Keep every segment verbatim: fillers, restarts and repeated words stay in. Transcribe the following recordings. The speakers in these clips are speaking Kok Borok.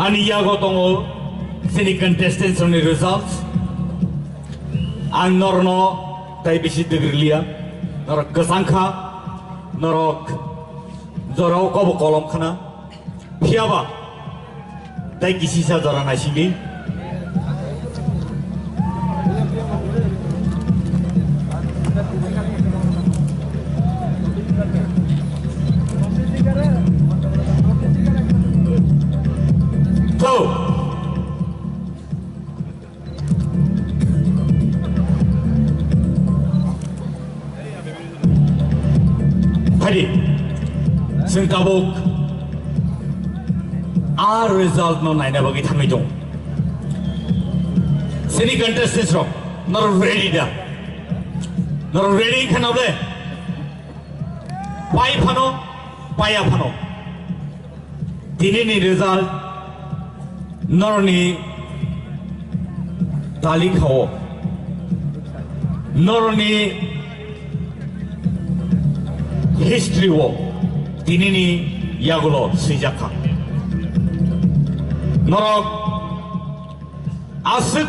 Ani yago tongo chini contestants ni results. Ang norno tai bisi degrilia. Norok kwchang kha, norok jorao kobo kolom khna. Phiyaba tai kisisa jora naisingdi. Go! Phaidi, chwng tabuk a result no naina bagwi thangwi tong. Sini contestants rok, norok ready da? Norok ready wngkha na ble? Pai phano, paiya phano. Tinini result norni talikhao, norni history o tinini yagulo swijak kha. Norok aswk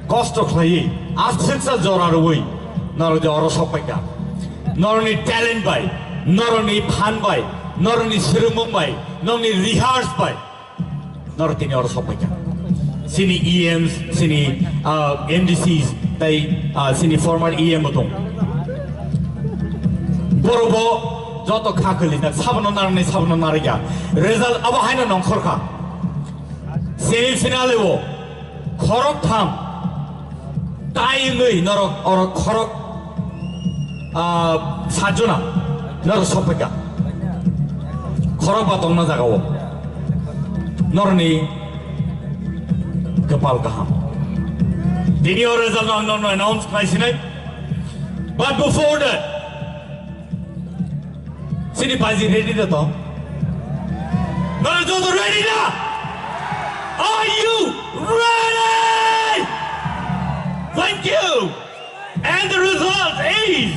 kosto khlaiwi, aswksa jora rwui norok je oro sokpaikha. Norokni talent bai, norokni phan bai, norokni swrwngmung bai, norokni rehearse bai norok tini oro sokpaikha. Sini E Ms, sini, ah, M D Cs, tai, ah, sini former E M bo tong. Borok bo joto kha khwlijak, sabono narwknai, sabono narwkya. Result abo haino nongkhor kha. Semi final o khorok tham tai wngwi norok oro khorok, ah, sajona norok sokpaikha. Khorok ba tongna jaga o norni kwpal kaham. Tini o result ang norno announce khlai sinai. But before that, sini baji ready da to? Norok joto ready da? Are you ready? Thank you. And the result is,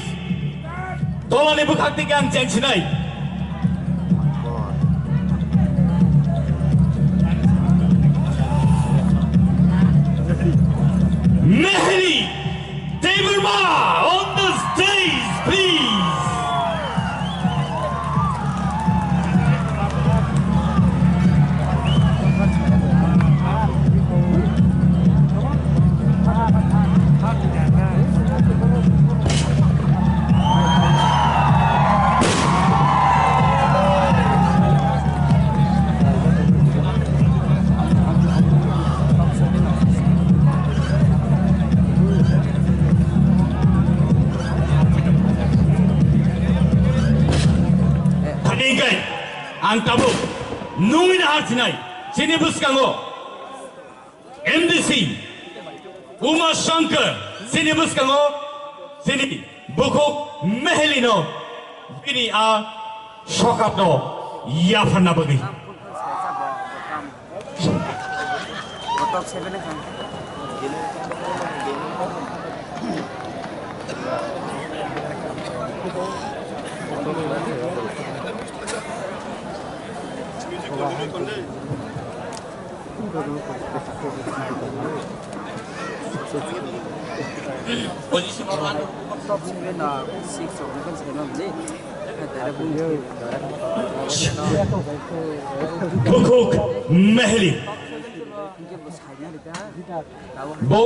tolani bwkhak tike ang cheng sinai. Mehli Debbarma on the stage, please. Thani hingkai ang tabuk nungwi na harsinai chini bwskango M D C Uma Shankar, chini bwskango chini bukhuk Mehli no bini a sokap no yapharna bagwi. Position one. Top seven or six or even seven only. Bukhuk Mehli. Bo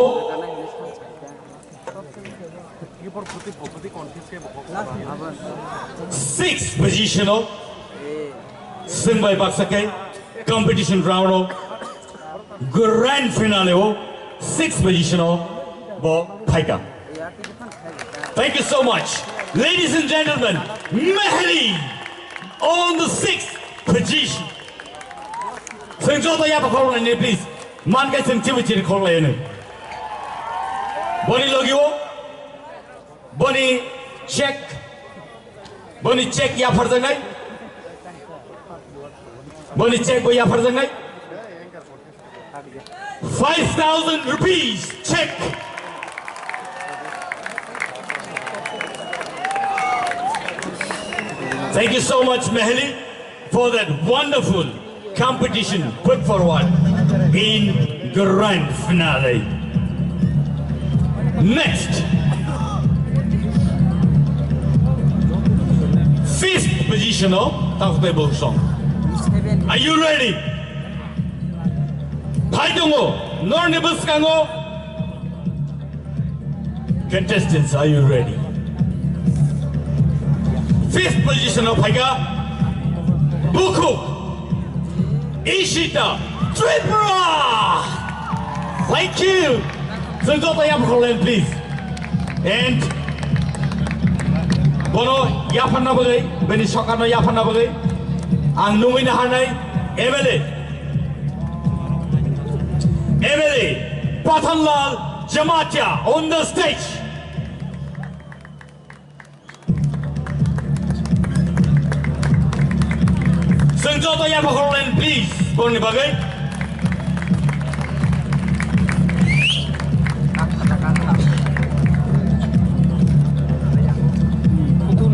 six position o swng bai baksa khe competition round o grand finale o six position o bo phaikha. Thank you so much. Ladies and gentlemen, Mehli on the sixth position. Swng joto yapha khoroknai ni, please. Man khe swng chibu chiri khoroknai ni. Boni logi o, boni check, boni check yapharjaknai. Boni check bo yapharjaknai. Five thousand rupees check. Thank you so much, Mehli, for that wonderful Competition put forward in grand finale. Next, fifth position o Takhuk Taibo Khuksong. Are you ready? Phai tongo, norni bwskango. Contestants, are you ready? Fifth position o phaikha Bukhuk Ishita Tripura. Thank you. Chwng joto yapharkha, please. And bono yapharna bagwi, bini sokarno yapharna bagwi ang nungwi naharnai M L A, M L A Pathanlal Jamatia on the stage. Chwng joto yapharkha, please, borni bagwi.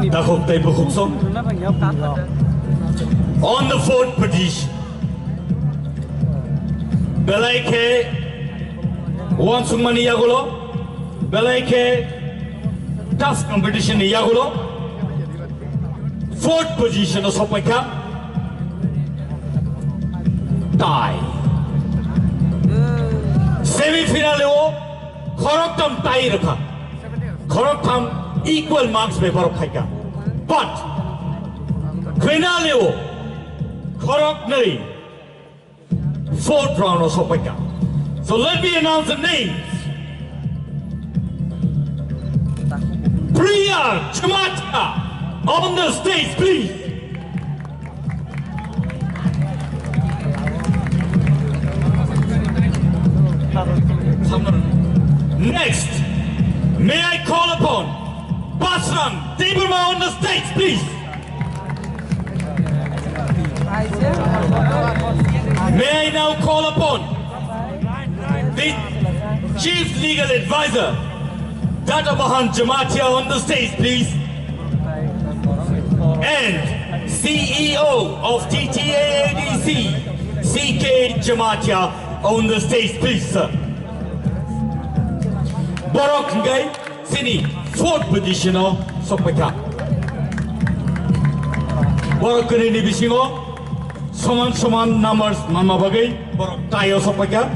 Takhuk Taibo Khuksong. On the fourth position. Belai khe uansukmani yagulo, belai khe tough competition ni yagulo fourth position o sokpaikha. Tie. Semi final o khoroktham tie rwkha. Khoroktham equal marks bai borok khaikha. But finale o khoroknwi fourth round o sokpaikha. So let me announce the names. Priya Jamatia on the stage, please. Next, may I call upon Basran Debbarma on the stage, please. May I now call upon the Chief Legal Advisor, Doctor Bahan Jamatia on the stage, please. And C E O of T T A A D C, C K Jamatia on the stage, please, sir. Borok hingkai chini fourth position o sokpaikha. Borok kwnwi ni bisingo soman soman numbers manma bagwi borok tie o sokpaikha.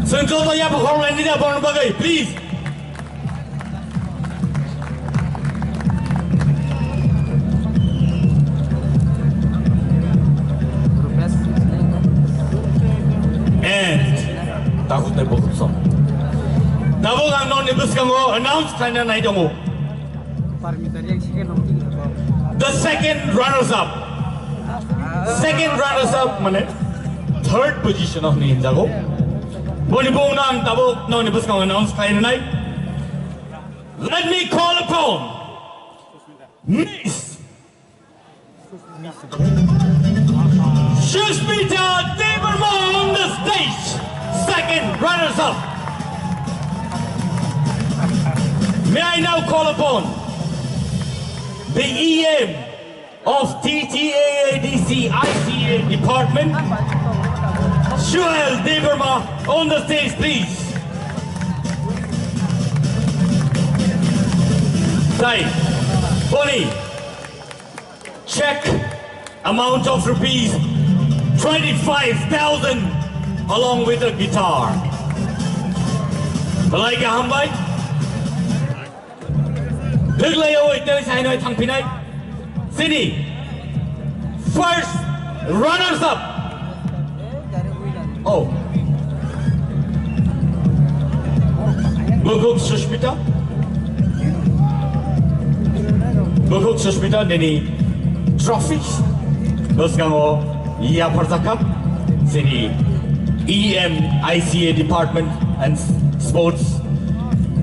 Chwng joto yapharkha, borok lainida borok bagwi, please. And Takhuk Taibo Khuksong. Tabuk ang nokni bwskango announce khlaina nai tongo. The second runners up. Second runners up mane third position o hinwi hinjago. Boni bumungno ang tabuk nokni bwskango announce khlaina nai. Let me call upon Miss Sushmita Debbarma on the stage, second runners-up. May I now call upon the E M of T T A A D C I C A department, Suhel Debbarma, on the stage, please. Sai, boni check amount of rupees twenty-five thousand along with a guitar. Belai kaham bai. Dwglaio oi tei sainoi thangphinai. Chini first runners up. Oh. Bukhuk Sushmita. Bukhuk Sushmita nini trophy bwskango yapharjakha. Chini E M I C A Department and Sports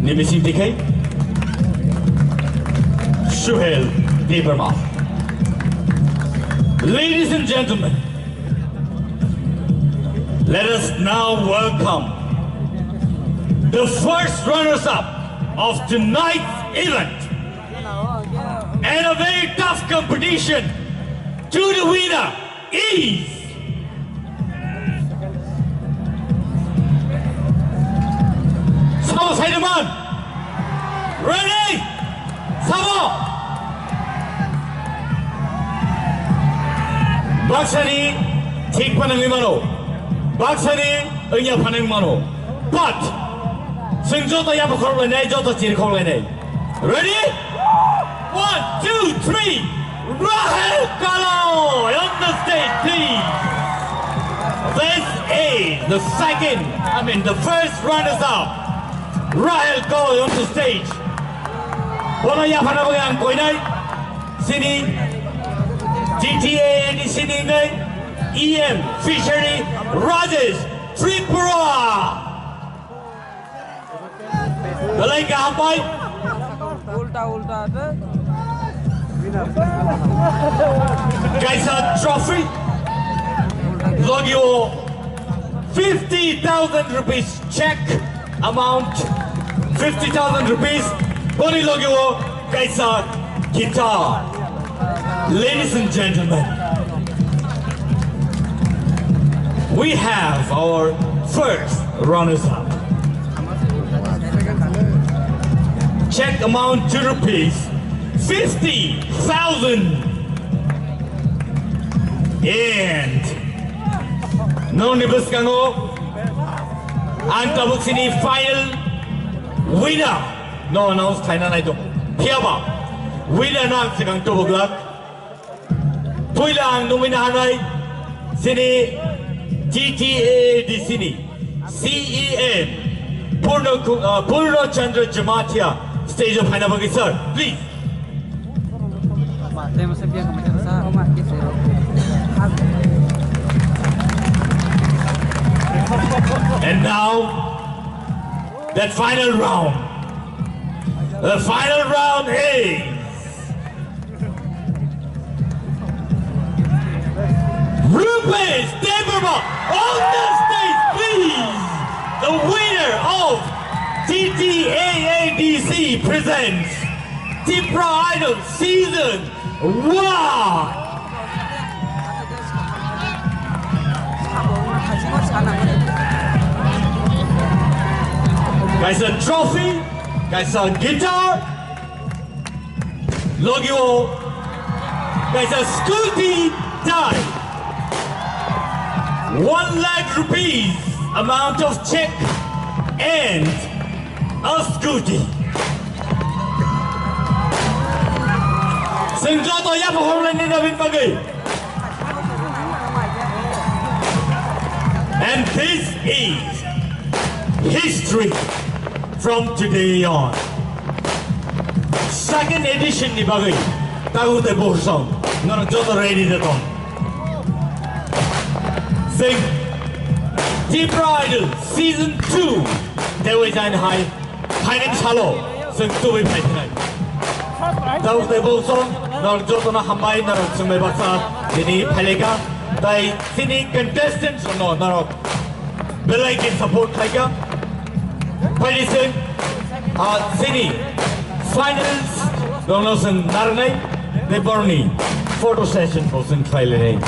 ni bising tikhai Suhel Debbarma. Ladies and gentlemen, let us now welcome the first runners-up of tonight's event. And a very tough competition to the winner is Sabo Saidaman. Ready? Sabo. Baksani thik phanangwi mano. Baksani wngya phanangwi mano. But, chwng joto yapha khorok lainai, joto chiri khorok lainai. Ready? One, two, three. Rahel Kalo on the stage, please. This is the second, I mean, the first runners-up. Rahel Kalo on the stage. Bono yaphana bagwi ang koinai. Sini G T A ni sini nai E M Fishery Rajesh Tripura. Belai kaham bai. Ulta, ulta, ada. Kaisa trophy. Logio fifty thousand rupees check amount. Fifty thousand rupees. Boni logio kaisa guitar. Ladies and gentlemen, we have our first runners-up. Check amount to rupees fifty thousand. And nongni bwskango ang tabuk sini final winner no announce khlaina nai tongo. Phiyaba winner no ang swkang tubuk glak. Puila ang nungwi nahanai sini T T A A D C ni C E M Purno Ku-, uh, Purno Chandra Jamatia stage o phaina bagwi, sir, please. And now, that final round. The final round is Rupesh Debbarma on the stage, please. The winner of T T A A D C presents Tipra Idol Season one. Kaisa trophy, kaisa guitar, logio kaisa scooty type. One lakh rupees amount of check and a scooty. Chwng joto yapha horlaini nabin bagwi. And this is history from today on. Second edition ni bagwi tagu tei borsong norok joto ready de tong. Chwng Tipra Idol Season two tei wi jain hai phainai salo chwng tubui phaithinai. Tagu tei borsong norok jotono hambai, norok chwngbai baksa tini phaileka tai chini contestants no norok belai khe support khlaika. Phaidi chwng, ah, chini finals rokno chwng narwknai tei borokni photo session bo chwng khlailainai.